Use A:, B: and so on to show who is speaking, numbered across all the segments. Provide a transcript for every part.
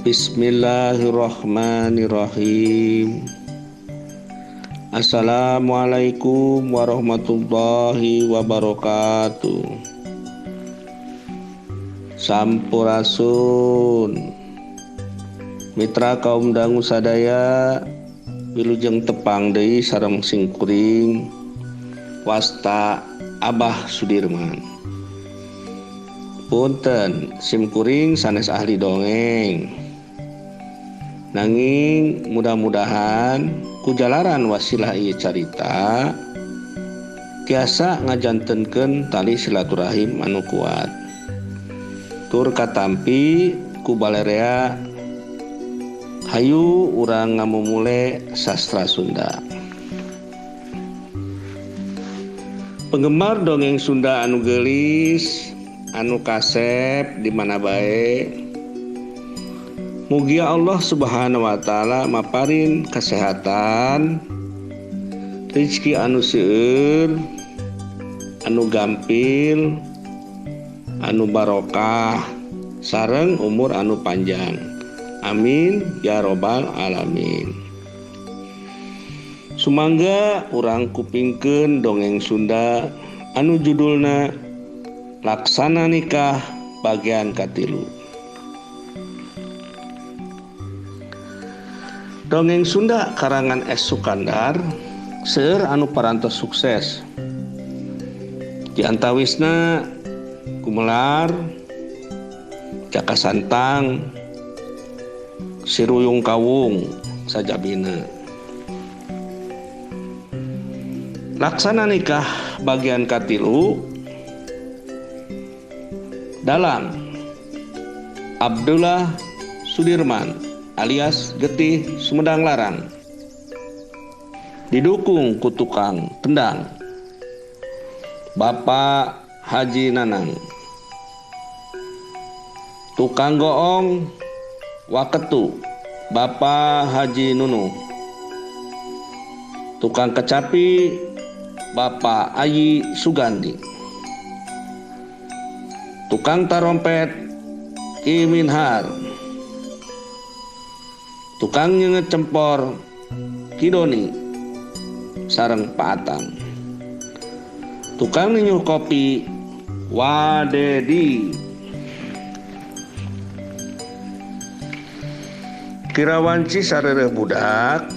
A: Bismillahirrahmanirrahim. Assalamualaikum warahmatullahi wabarakatuh. Sampurasun mitra kaum dangu sadaya, wilujeng tepang deui sareng singkuring wasta Abah Sudirman. Punten simkuring sanes ahli dongeng, nanging mudah-mudahan kujalaran wasilah ieu carita tiasa ngajantenkeun tali silaturahim anu kuat. Tur katampi ku balerea hayu urang ngamumule sastra Sunda. Penggemar dongeng Sunda anu geulis, anu kasep di mana bae, mugia Allah Subhanahu wa taala maparin kesehatan, rezeki anu seueur, anu gampil, anu barokah, sareng umur anu panjang. Amin ya robbal alamin. Sumangga urang kupingkeun dongeng Sunda anu judulna Laksana Nikah bagian katilu. Dongeng Sunda karangan S. Sukandar seueur anu parantos sukses. Di antawisna Gumelar, Jaka Santang, Siruyung Kawung sajabina. Laksana Nikah bagian katilu dalang Abdullah Sudirman alias Getih Sumedang Larang, didukung ku tukang tendang Bapak Haji Nanang, tukang goong Waketu Bapak Haji Nunu, tukang kecapi Bapak Ayi Sugandi, tukang tarompet Ki Minhar, tukang nyenget cempor Kidoni sareng Paatang, tukang ninyuh kopi Wadedi. Kirawanci sarereh budak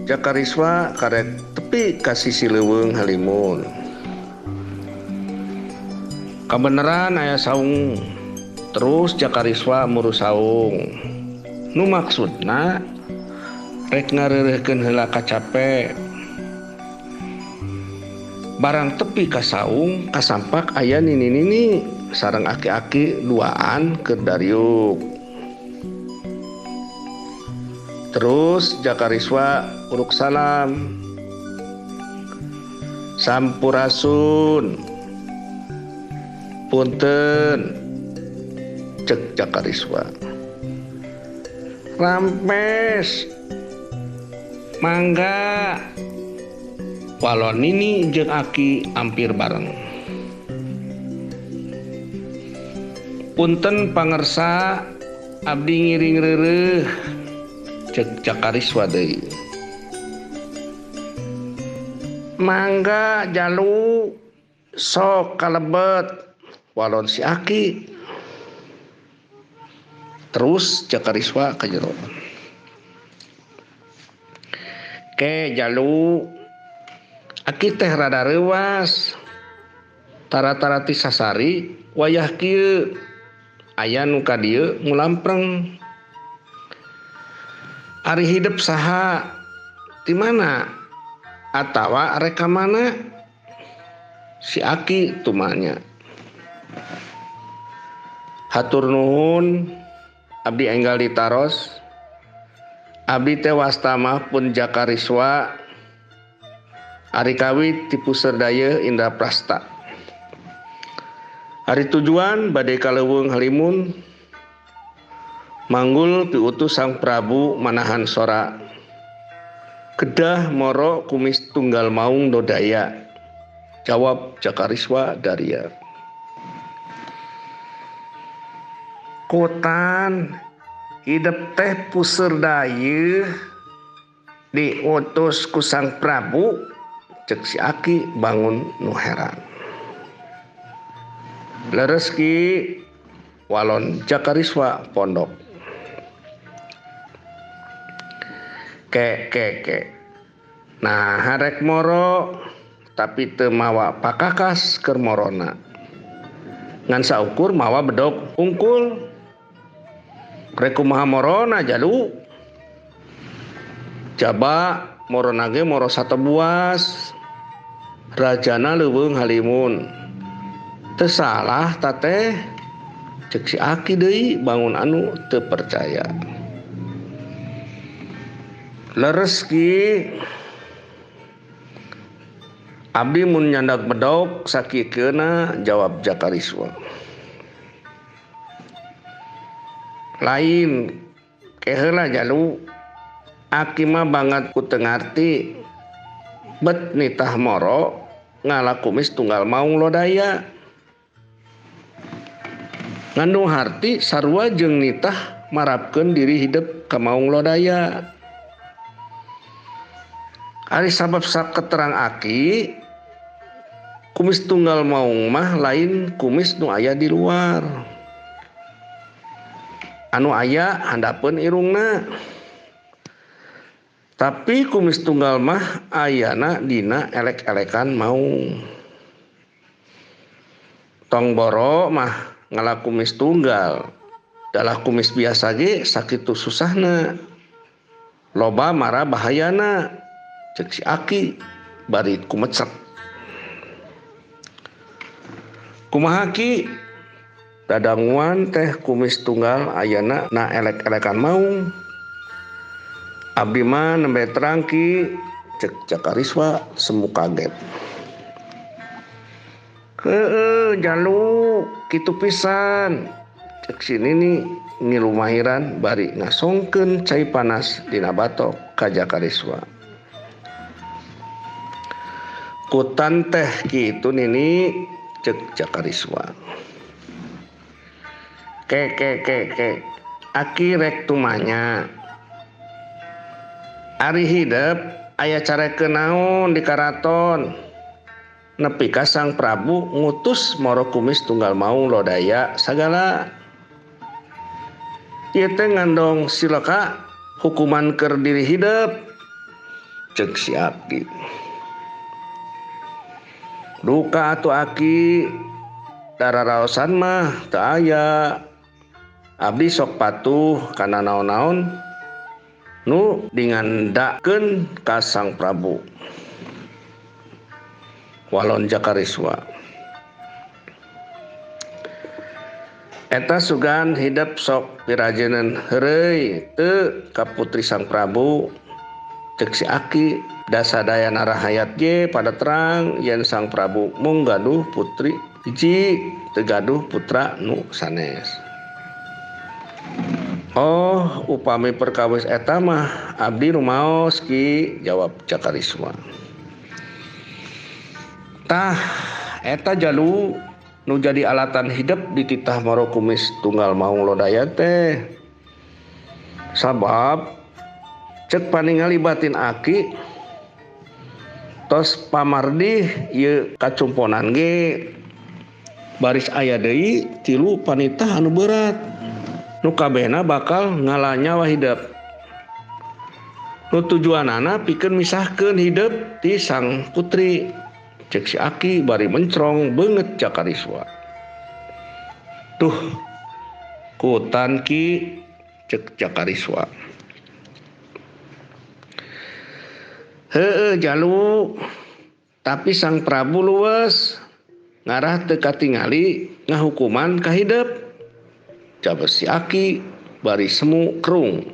A: Jakariswa karek tepi ka sisi leuweung halimun. Kabeneran aya saung, terus Jakariswa muru saung. Nu maksudna rek ngareureuhkeun heula kacape. Barang tepi ka saung kasampak aya nini-nini sareng aki-aki duaan keur dariuk. Terus Jakariswa uruk salam. Sampurasun. Punten, cek Jakariswa. Rampes, mangga. Walon nini jeung aki ampir bareng. Punten pangersa abdi ngiring reureuh, cek Jakariswa deui. Mangga jalu sok kalebet, walon si aki. Terus Jakariswa ka jero. Ke jalu aki teh rada reuwas. Tara-tara ti sasari wayah kieu aya nu ka dieu ngulampreng. Ari hidep saha di mana atawa rek ka mana? Si aki tumanya. Hatur nuhun abdi enggal ditaros. Abdi teh wastama pun Jakariswa ari kawit ti Puser Dayeuh Indraprasta. Ari tujuan bade ka leuweung halimun manggul piutus Sang Prabu manahan sora. Kedah moro kumis tunggal maung dodaya. Jawab Jakariswa daria. Kotan Hidep teh puseur dayeuh diutus ku Sang Prabu, cek si Aki bangun nu heran. Leres Ki, walon Jakariswa pondok. Ke ke ke. Nah harek moro tapi teu mawa pakakas keur morona. Ngan saukur mawa bedog ungkul. Rek kumaha morona jalu. Jaba morona ge moro satebuas. Rajana leuweung halimun. Teu salah tateh, cek si Aki deui bangun anu teu percaya. Leres Ki, abdi mun nyandak bedog sakikeuna, jawab Jakariswa. Lain keheula jalu, Aki mah banget ku teu ngarti. Bet nitah moro ngala kumis tunggal maung lodaya. Ngandung harti sarua jeung nitah marapkeun diri hidep ka maung lodaya. Ari sabab saketerang Aki, kumis tunggal maung mah lain kumis nu aya di luar. Anu aya handapeun irungna. Tapi kumis tunggal mah ayana dina elek-elekan maung. Tong boro mah ngala kumis tunggal. Dalah kumis biasa ge sakitu susahna. Loba mara bahayana. Cek si Aki bari kumecek. Kumaha Ki? Dadanguan teh kumis tunggal ayana na elek-elekan maung. Abdi mah nembe terang Ki, cek Jakariswa semu kaget. Heeh jalu kitu pisan. Cek si Nini ngilumahiran bari ngasongkeun cai panas dina batok ka Jakariswa. Kutan teh kitu Nini, cek Jakariswa. Ke ke ke ke, Aki rek tumanya. Ari hidep aya carekeun naon di karaton. Nepi ka Sang Prabu ngutus moro kumis tunggal maung lodaya sagala. Ieu teh ngandong silaka hukuman keur diri hidep, cek si Aki. Duka atuh Aki, dararaosan mah teu aya. Abdi sok patuh kana naon-naon nu dingandakeun ka Sang Prabu. Walon Jakariswa. Eta sugan hidep sok pirajeuneuh heureuy teu ka putri Sang Prabu, cek si Aki. Dasadaya rahayat ge pada terang yen Sang Prabu mung gaduh putri hiji teu gaduh putra nu sanes. Oh, upami perkawis eta mah abdi rumaos Ki, jawab Jakariswa. Tah eta jalu nu jadi alatan hidep dititah moro kumis tunggal maung lodaya teh. Sabab cek paningali batin Aki tos pamardih ieu kacumponan ge baris aya deui tilu panitah anu berat nu kabehna bakal ngala nyawa hidep. Nu tujuanana pikeun misahkeun hidep ti sang putri. Cek si Aki bari mencrong beungeut Jakariswa. Tuh kutan Ki, cek Jakariswa. Heeh jalu, tapi Sang Prabu luwes ngarah teu katingali ngahukuman ka hidep. Jawab si Aki bari semu kerung.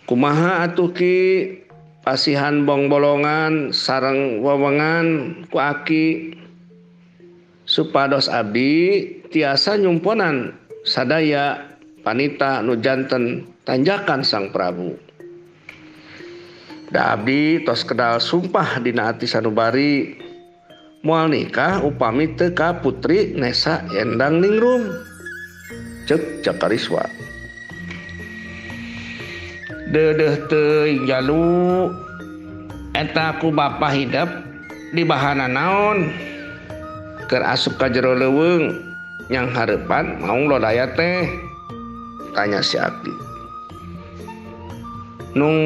A: Kumaha atuh Ki, pasihan bongbolongan sareng wewengan ku Aki supados abdi tiasa nyumponan sadaya panita nu janten tanjakan Sang Prabu. Da abdi tos kedal sumpah dina ati sanubari moal nikah upami teu ka putri Nesa Endang Ningrum. Cek Jakariswa. Deudeuh teuing jalu eta ku bapa hidep di bahana naon keur asup ka jero leuweung yang hareupan maung lodaya teh tanya si Aki. Nung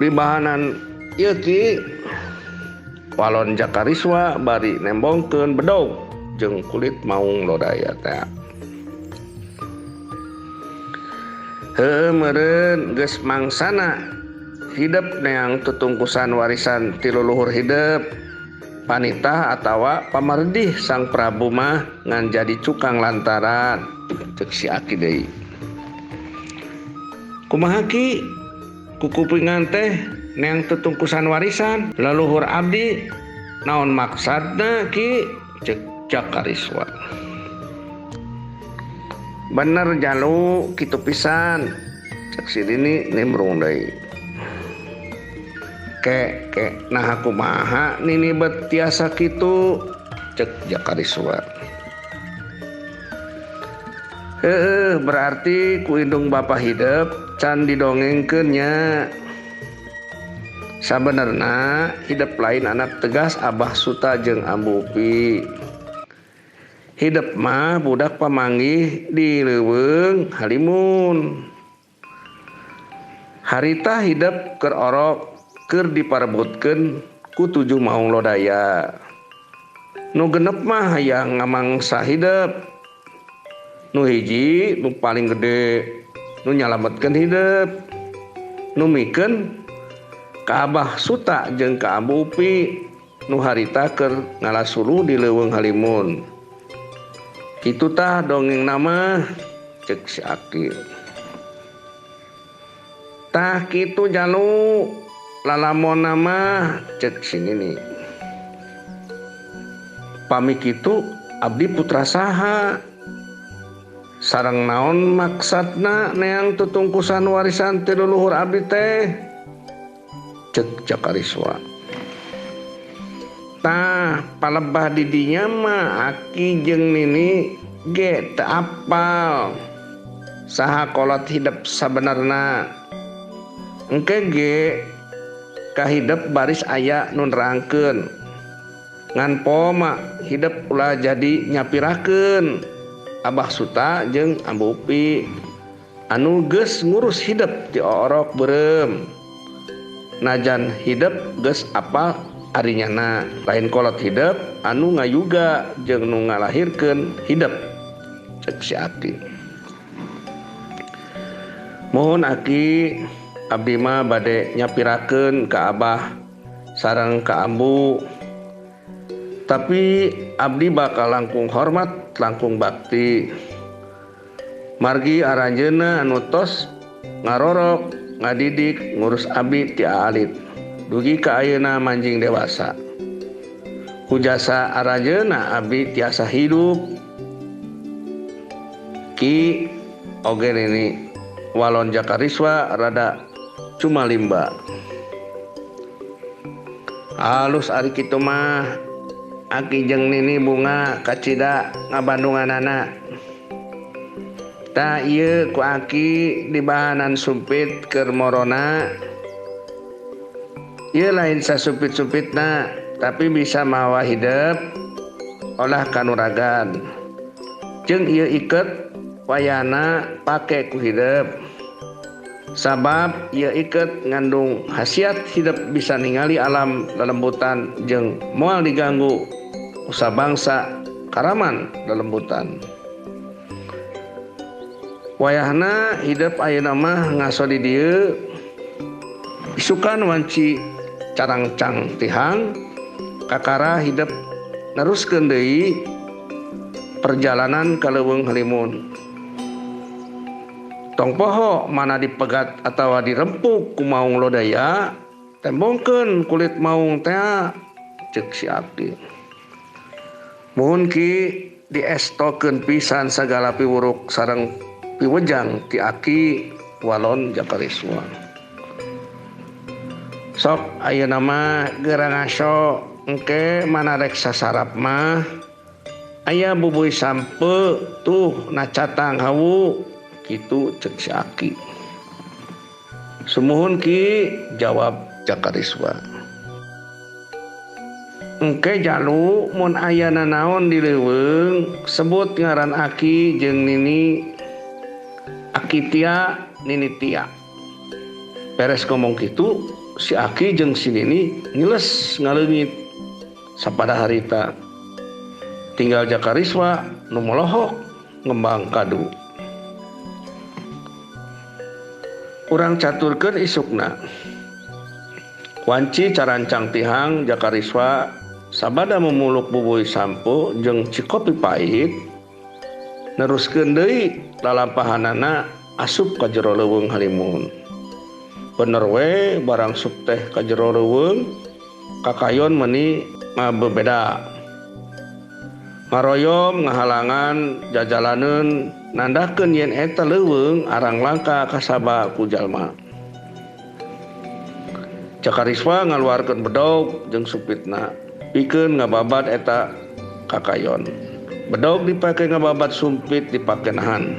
A: di bahanan ieu ki walon Jakariswa bari nembongkeun bedog jeung kulit maung lodaya teh. Heuh meureun geus mangsana hidep neang tutungkusan warisan ti luluhur hidep panitah atawa pamardih Sang Prabu mah ngan jadi cukang lantaran cek si Aki deui. Kumaha ki kukupingan teh neang tutungkusan warisan leluhur abdi naon maksadna ki cek Jakariswa. Bener jalu kitu pisan cek si Nini nimbrung deui. Ke ke nah kumaha Nini bet tiasa kitu cek Jakariswa. Heuh berarti ku indung bapa hidep can didongengkeun nya. Sabenerna hidep lain anak tegas Abah Suta jeung Ambu Upi. Hidep mah budak pamanggih di leuweung Halimun. Harita hidep keur orok keur diparebutkeun ku tujuh maung lodaya. Nu genep mah hayang ngamangsa hidep. Nu hiji nu paling gede nu nyalametkeun hidep. Nu mikeun ka Abah Suta jeung ka Ambu Upi nu harita keur ngalasuluh di leuweung Halimun. Kitu tah dongeng nama cek si Aki. Tah kitu jalu lalamon nama cek si Nini. Pami kitu abdi putra saha? Sareng naon maksudna neang tutungkusan warisan ti luluhur abdi teh? Cek Jakariswa. Tah palebah di dinya mah Aki jeung Nini ge teu apal saha kolot hidep sabenerna. Engke ge kahidep baris aya nu nerangkeun. Ngan poma hidep ulah jadi nyapirakeun Abah Suta jeung Ambu Upi anu geus ngurus hidep ti orok beureum. Najan hidep geus apal ari nyana lain kolot hidep anu ngayuga jeung nu ngalahirkeun hidep cek si Aki. Mohon Aki abdi mah bade nyapirakeun ka Abah sareng ka Ambu. Tapi abdi bakal langkung hormat langkung bakti. Margi aranjeunna anu tos ngarorok ngadidik ngurus abdi ti alit dugi ka ayeuna manjing dewasa. Ku jasa aranjeunna abdi tiasa hidup. Ki oge nini walon Jakariswa rada cumalimba. Alus ari kitu mah Aki jeung Nini bunga kacida ngabandunganana. Tah ieu ku Aki dibahanan sumpit keur morona. Ieu lain sasumpit-sumpitna tapi bisa mawa hidep olah kanuragan. Jeung ieu iket wayana pake ku hidep. Sabab ieu iket ngandung khasiat hidep bisa ningali alam lelembutan jeung moal diganggu usaha bangsa karaman lelembutan. Wayahna hidep ayeuna mah ngaso di dieu isukan wanci carangcang tihang kakara hidep neruskeun deui perjalanan ka Leuweung Halimun. Tong poho mana dipegat atawa dirempuk ku maung lodaya, tembongkeun kulit maung tea cek si Aki. Muhun ki diestokeun pisan sagala piwuruk sareng piwejang ti Aki walon Jakariswa. Sok ayeuna mah geura ngaso engke mana rek sasarap mah Aya bubuy sampe tuh na catang hawu kitu cek si Aki. Sumuhun Ki, jawab Jaka Riswa. Engke jalu mun aya nanaon di leuweung sebut ngaran Aki jeung Nini. Aki Tia, Nini Tia. Beres ngomong kitu si Aki jeung si Nini ngiles ngaleungit sapada harita. Tinggal Jaka Riswa nu molohok ngembang kadu. Urang caturkeun isukna. Wanci carancang tihang Jaka Riswa sabada memuluk bubuy sampo jeung cikopi pahit neruskeun deui lalampahanana asup ka jero leuweung halimun. Bener we barang sup teh ka jero leuweung kakayon meuni ngabebeda. Ngaroyom ngahalangan jajalaneun nandakeun yen eta leuweung arang langka kasaba ku jalma. Jaka Riswa ngaluarkeun bedog jeung supitna pikeun ngababat eta kakayon. Bedog dipake ngababat, sumpit dipake nahan.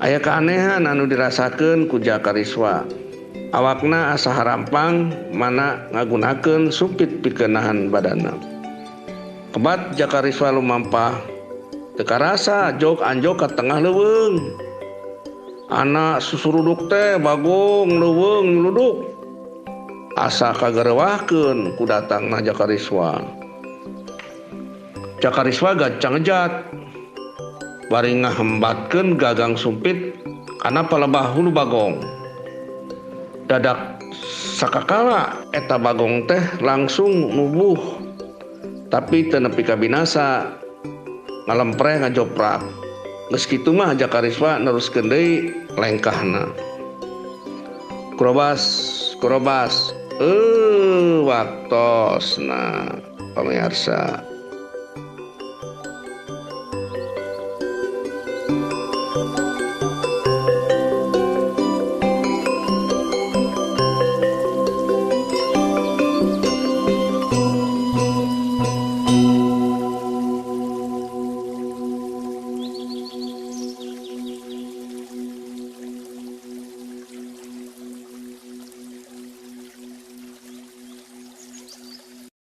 A: Aya keanehan anu dirasakeun ku Jaka Riswa. Awakna asa harampang mana ngagunakeun sumpit pikeun nahan badanna. Kebat Jaka Riswa lumampah teu karasa jog anjog ka tengah leuweung. Anak susuruduk teh bagong leuweung nyuluduk. Asa kagarewahkeun ku datangna Jaka Riswa. Jaka Riswa gancang ngejat bari ngahembatkeun gagang sumpit kana palebah hulu bagong. Dadak sakakala eta bagong teh langsung nubuh tapi teu nepi ka binasa, ngalempreh ngajoprak. Geus kitu mah Jaka Riswa neruskeun deui lengkahna. Kurobas, kurobas, waktosna pamirsa.